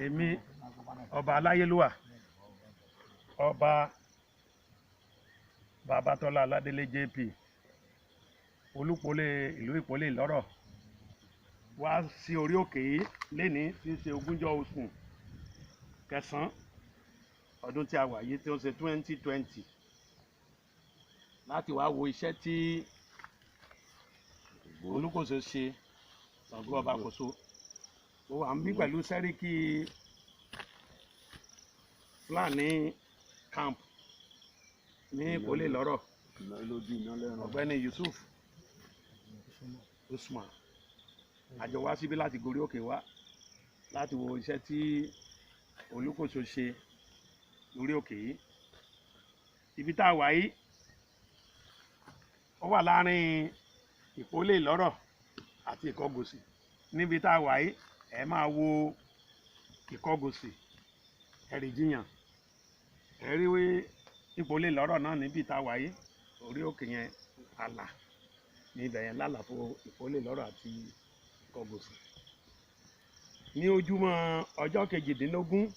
Èmi ọba aláyélúwà, ọba Babátọ́lá Aládélé JP, Olúpọ̀lé ìlú Ìpọ́lé Ìlọ́rọ̀, wá sí orí òkè yìí lénìí tí ń ṣe ogúnjọ́ oṣù kẹsàn-án ọdún tí a wà yìí, tí ó ń ṣe 2020, láti wá wo iṣẹ́ tí Olúkòso ṣe, Ṣàngó Ọba Kòso. Ó wà ń bí pẹ̀lú sẹ́ríkì Fúlàní camp ní Ìpọ́lé Ìlọ́rọ̀, Ọ̀gbẹ́ni Yusuf Usman. Àjọ wá síbí láti gorí òkè wá láti wo iṣẹ́ tí Olúkòso ṣe lórí òkè yìí. Ibi tá a wà yìí, ó wà láàrin Ìpólè Ìlọ́rọ̀ àti Ìkọgòsì. Níbi tá a wà yìí, ẹ máa wo Ìkọgòsì, Ẹ̀rìnjiyàn, ẹ rí Ìpólè Ìlọ́rọ̀ náà. Níbi tá a wà yìí, orí òkè yẹn, àlà ní ibẹ̀ yẹn lálàfo Ìpólè Ìlọ́rọ̀ àti Ìkọgòsì. Ní ojúmọ́ ọjọ́ 18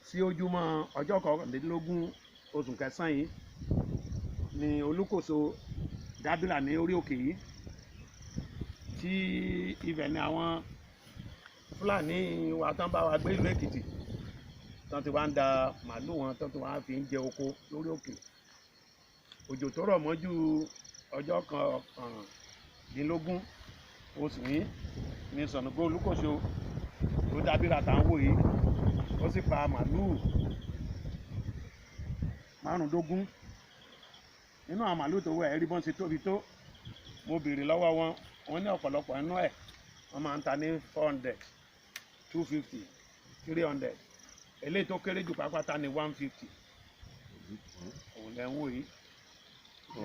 sí ojúmọ́ ọjọ́ 19 oṣù kẹsàn-án yìí ni Olúkòso dábìlà ní orí òkè yìí, tí ibẹ̀ ni àwọn Fúlàní wa tán bá wa gbé ìlú Èkìtì tán ti wá ń da màálù wọn, tán ti wá fi ń jẹ oko lórí òkè. Òjò tó rọ̀ mọ́jú ọjọ́ 19 oṣù yìí ni Ṣàngó Olúkòso tó dábìlà tá ń wò yìí. Ó sì pa màálùú 15 nínú àwọn màálùú tó wẹ̀. Ẹ́ rí bọ́n ṣe tóbi tó. Mo béèrè lọ́wọ́ wọn, wọ́n ní ọ̀pọ̀lọpọ̀ nínú ẹ̀, wọ́n máa ń ta ní 400, 250, 300. Eléyìí tó kéré jù pápátá ní 150. Òun lẹ́ ń wò yìí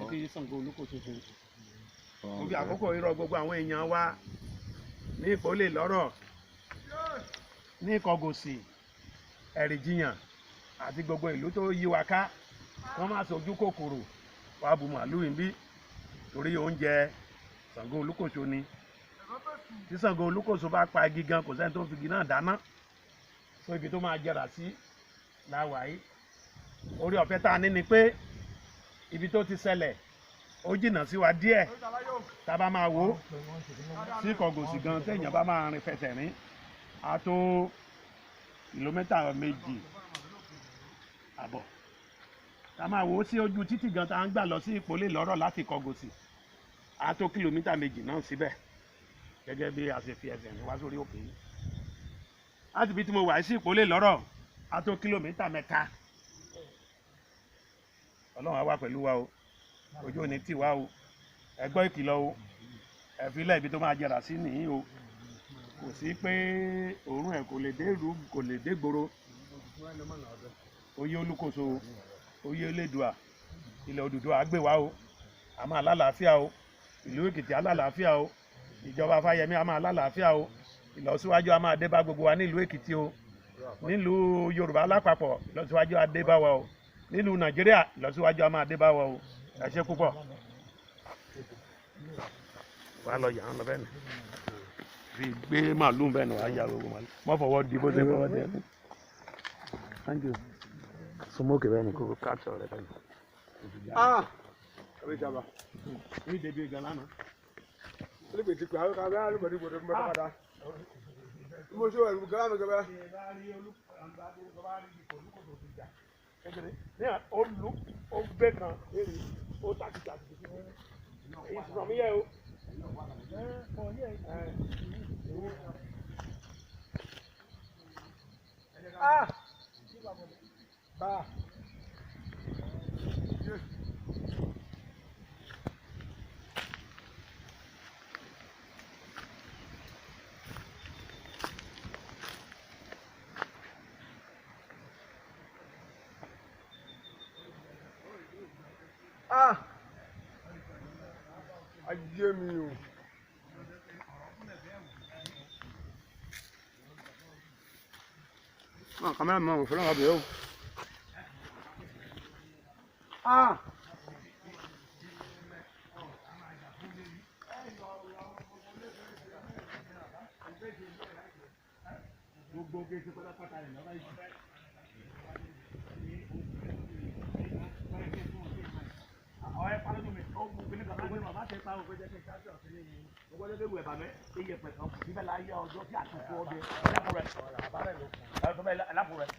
kí Ṣàngó Olúkòso ṣe. Mo fi àkókò irọ́ gbogbo àwọn èèyàn wa ní Ìpólè Ìlọ́rọ̀, ní Ìkọgòsì, Ẹ̀rìnjiyàn àti gbogbo ìlú tó yí wa ká, wọ́n má sojú kòkòrò wàá bu màálù yìí bí, torí oúnjẹ Ṣàngó Olúkòso ni. Tí Ṣàngó Olúkòso bá pa igi gan, kò sẹ́ni tó fi igi náà dáná. So ibi tó máa jẹrà sí la wà yìí. Orí ọ̀fẹ́ tá a ní ni pé ibi tó ti ṣẹlẹ̀, ó jìnnà sí wa díẹ̀. Tá a bá máa wò ó sí Ìkọgòsì gan, téèyàn bá máa rìn fẹsẹ̀ rìn, á tó kìlómítà 2.5. Tá a máa wò ó sí ojú títì gan tá a ń gbà lọ sí Ìpólè Ìlọ́rọ̀ láti Ìkọgòsì, á tó kìlómítà 2 náà síbẹ̀, gẹ́gẹ́ bí a ṣe fi ẹsẹ̀ rìn wá sórí òkè yìí. Láti ibi tí mo wà sí Ìpólè Ìlọ́rọ̀, á tó kìlómítà 3. Ọlọ́run á wà pẹ̀lú wa o, ojú ò ní tì wá o. Ẹ gbọ́ ìkìlọ̀ o, ẹ fi lẹ́ ibi tó máa jẹrà sí nìyí o. Kò sí pé òórùn ẹ̀ kò lè dé ìlú, kò lè dé gbòòrò. Oyè Olúkòso, oyè Elédùà, ilẹ̀ Odùduwà á gbè wá o. A máa lálàáfíà o, ìlú Èkìtì á lálàáfíà o, ìjọba Fáyẹmí á máa lálàáfíà o, ìlọsíwájú á máa dé bá gbogbo wa nílùú Èkìtì o, nílùú Yorùbá lápapọ̀, ìlọsíwájú á dé bá wa o, nílùú Nàìjíríà, ìlọsíwájú á máa dé bá wa o. Ẹ ṣé púpọ̀. Wàá lọ yà án lọ bẹ́ẹ̀ ni, fi gbé màálù bẹ́ẹ̀ ni, wàá ya gbogbo màálù mọ́ fọwọ́ di bó ṣe fọwọ́ di ẹ̀. Thank you. Smoke bẹ́ẹ̀ ni kò capture rẹ bẹ́ẹ̀ ni. Ah! Ẹbí ìjàmbá. Ní débi gan lánàá. Olùgbé ti pè àwọn kan bẹ́ẹ̀ alùpùpù gbọdọ̀ gbọdọ̀ padà. Mo ṣe ẹ̀rù gan lánàá gẹ́gẹ́. Ní ó lu ó gbé kan ó tàkìtà èyí ti sọ mí yẹ o. Ah! Bá. Ah! Ayé mi o. Máa kàmẹ́rà mi, máa wò fẹ́ràn ọbẹ̀ o. Ah! Gbogbo gèsè pátápátá rẹ̀ lọ́wọ́ yìí. Ọ̀rẹ́ palójú mi, ó mú kíní kan gbogbo bàbá tẹ pa òfin jẹ́ kí n ṣáájú ọ̀sẹ̀ ní yìí. Gbogbo ọjọ́ léwu ẹ̀bà mẹ́, iye pẹ̀ kan kù síbẹ̀ láyé ọjọ́ tí àtúntò ọbẹ̀. Ẹlápò rẹ̀. Ẹlápò rẹ̀.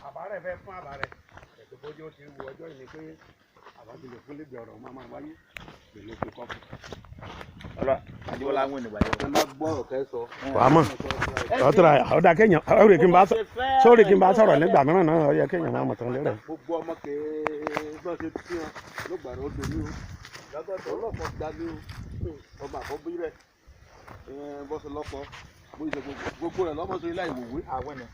Àbá rẹ̀ fẹ́ fún àbá rẹ̀. Ẹ̀tọ́ bójú ó ti wù ọjọ́ yìí ni pé àbá ti lè fún lẹ́gbẹ̀ẹ́ ọ̀rọ̀ máa máa wáyé pẹ̀lú pé kọ́fù. Ọlọ Adéwọlá ń wìn nígbà yẹn. Ẹ má gbọ́ ọ̀rọ̀ kẹ́ sọ. Wàá mọ̀ ọ̀tọ̀ra ọ̀dà kéèyàn ọ̀rẹ́ kí n bá sórí kí n bá sọ̀rọ̀ nígbà mìíràn náà ó yẹ kéèyàn máa mọ̀ tán lérè. Gbogbo ọmọ kèé bá ṣe tí wọn ló gbàrà ó domi o. Lọ́gọ́dọ̀ ọlọ́pàá gbalé o. Ọmọ àkọ́bí rẹ̀ bọ́sẹ̀ lọ́kọ bó ṣe gbogbo rẹ̀ lọ́mọ sórí láì wòwe. Àwọn ni.